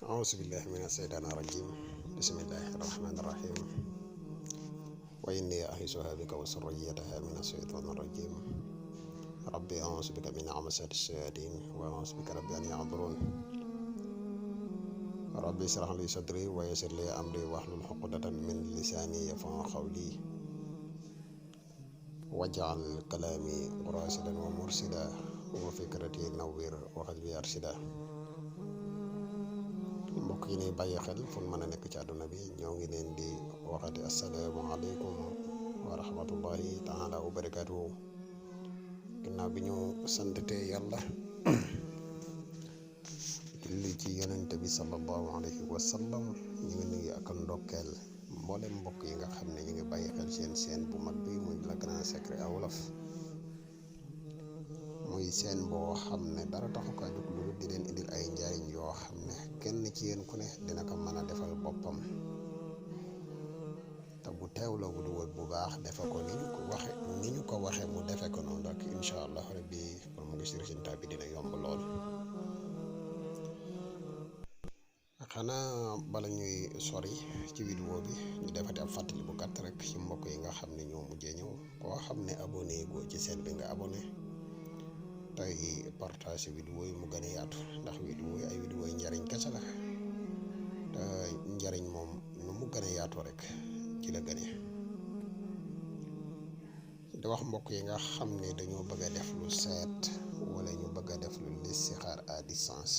أعوذ بالله من الشيطان الرجيم بسم الله الرحمن الرحيم وإني أعيذها بك وذريتها من الشيطان الرجيم ربي أعوذ بك من همزات الشياطين وأعوذ بك ربي أن يحضرون ربي اشرح لي صدري ويسر لي أمري واحلل عقدة من لساني يفقهوا قولي واجعل كلامي راشدا ومرشدا وفكرتي نوّر وقلبي أرشدا. mbokk yi ni bàyyi xel fu mën a nekk ci àdduna bi ñoo ngi leen di waxati asalaamaaleykum wa rahmatullahi taala wa barakaatuhu. ginnaaw bi ñu santatee yàlla julli ci yonente bi sallallahu alayhi wa sallam ñu ngi nuyu ak ndokkeel mboolem mbokk yi nga xam ne ñu ngi bàyyi xel seen bu mag bi muy Le Grand Secret en Wolof, muy seen boo xam ne dara taxu kaa jóg lu di leen indil ay njariñ yoo xam ne kenn ci yéen ku ne dina ko mën a defal boppam te bu teewloo bu duwal bu baax defe ko ni ñu ko waxe mu defe ko noonu rek incha allah rabbi pour mu gis résultat bi dina yomb lool. xanaa bala ñuy sori ci vidéo bi ñu defati ab fàttali bu gàtt rek ci mbokk yi nga xam ne ñoo mujjee ñëw koo xam ne abonné goo ci seen bi nga abonné tey partage vidéo yi mu gën a yaatu ndax vidéo yi ay vidéo yi njariñ kese la te njariñ moom nu mu gën a yaatu rek ci la gënee. di wax mbokk yi nga xam ne dañoo bëgg a def lu seet wala ñu bëgg a def lu listixaar à distance,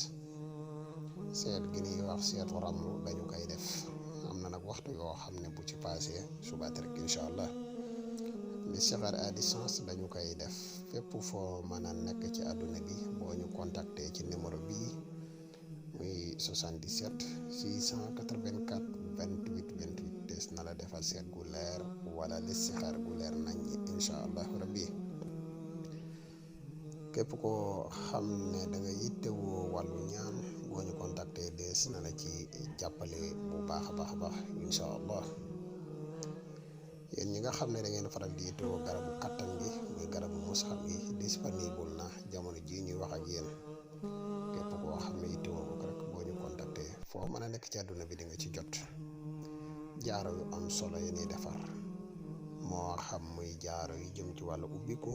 seet gi ñuy wax seetu ràmmu dañu koy def. am na nag waxtu yoo xam ne bu ci passé subaat rek incha allah. listixaar à distance dañu koy def fépp foo mën a nekk ci àdduna bi boo ñu contacté ci numéro bii muy 77 684 28 28 des na la defal seet gu leer wala listixaar gu leer nañ incha allah rabbi. képp koo xam ne da nga yittewoo wàllu ñaan boo ñu contacté des na la ci jàppale bu baax a baax incha allah. yéen ñi nga xam ne da ngeen faral di yittewoo garabu kattan gi muy garabu musxam yi disponible na jamono jii ñuy wax ak yéen. képp koo xam ne yittewoo ko rek boo ñu contacté foo mën a nekk ci àdduna bi di nga ci jot. jaaro yu am solo yi ñuy defar moo xam muy jaaro yu jëm ci wàllu ubbiku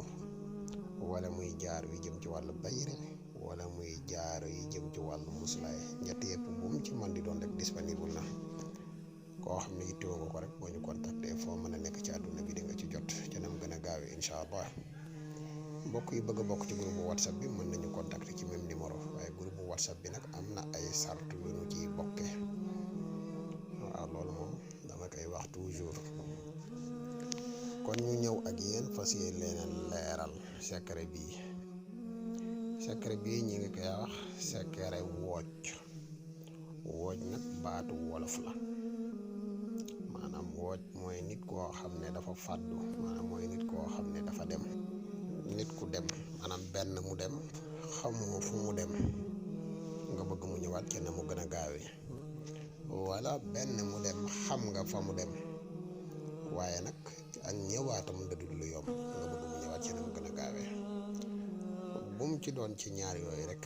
wala muy jaaro yu jëm ci wàllu bayre wala muy jaaro yu jëm ci wàllu muslaay, ñett yëpp bu mu ci mën di doon rek disponible na. koo xam ne yittewoo ko rek boo ñu contacté foo mën a nekk ci àdduna bi di nga ci jot ca nam gën a gaawee incha allah. mbokk yi bëgg a bokk ci groupe whatsapp bi mën nañu contacter ci même numéro, waaye groupe whatsapp bi nag am na ay sart yu ñu ciy bokke. waaw loolu moom dama koy wax toujours. kon ñu ñëw ak yéen fas yéene leen leeral secret bii. secret bii ñu ngi koy wax secret wooj nag baatu wolof la. maanaam wooj mooy nit koo xam ne dafa fàddu, maanaam mooy nit koo xam ne dafa dem. nit ku dem maanaam benn mu dem xamoo fu mu dem nga bëgg mu ñëwaat ci na mu gën a gaawee, wala benn mu dem xam nga fa mu dem waaye nag ak ñëwaatam dadul lu yomb nga bëgg mu ñëwaat ci na mu gën a gaawee. bu mu ci doon ci ñaar yooyu rek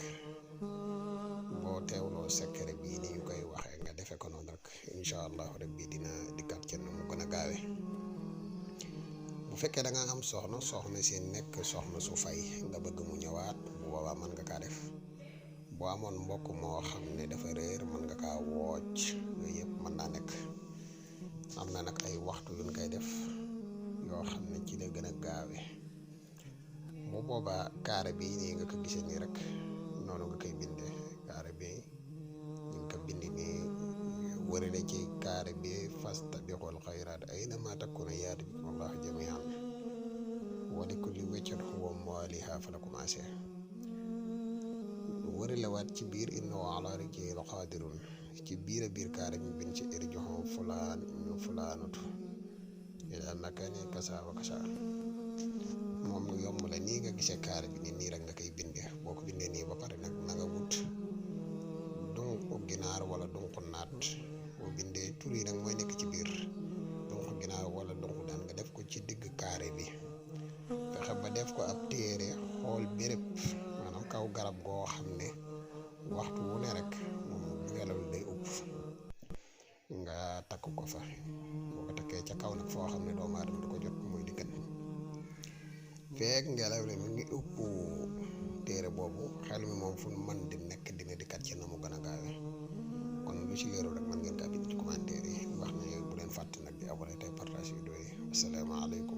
boo teewloo secret bii ni ñu koy waxee nga defe ko noonu rek incha allah rabbi dina dikkaat ci na mu gën a gaawee. bu fekkee da nga am soxna si nekk soxna su fay nga bëgg mu ñëwaat bu boobaa mën nga kaa def. boo amoon mbokk moo xam ne dafa réer mën nga kaa wooj, yooyu yëpp mën naa nekk. am na nag ay waxtu yuñ koy def yoo xam ne ci la gën a gaawe. bu boobaa kaare bi nii nga ko gisee nii rek noonu nga koy bindee. kaare bi ñu ngi ko bindi nii wërale ci kaare bi fastabiqul xayraat aynama takunu yaati bikum Allahu jamii'an wa likulli wajhin huwa muwalliha fa la commencé. wëralewaat ci biir innahu ala rij'ihi la qaadirun. ci biir kaare bi bind ci irji'u fulaan ñu fulaanatu ilaa makaani kasaa wa kasaa. moom lu yomb la nii nga gisee kaare bi nii rek nga koy bindee. boo ko bindee nii ba pare nag na nga wut dunq ginaar wala dunq naat. boo bindee tur yi nag mooy nekk ci biir dunq ginaar wala dunq daan nga def ko ci digg kaare bi. fexe ba def ko ab téere xool béréb maanaam kaw garab goo xam ne waxtu wu ne rek moom ngelaw takk ko fa boo ko takkee ca kaw nag foo xam ne doomu aadama du ko jot mooy di gën feek ngelaw li mi ngi ëpp téere boobu xel mi moom fu man di nekk dina di kat ci na mu gën a gaawee kon lu ci leerul rek man ngeen kaa bind ci commentaire yi wax ne bu leen fàtte nag di abonné tey partage vidéo yi asalaamaaleykum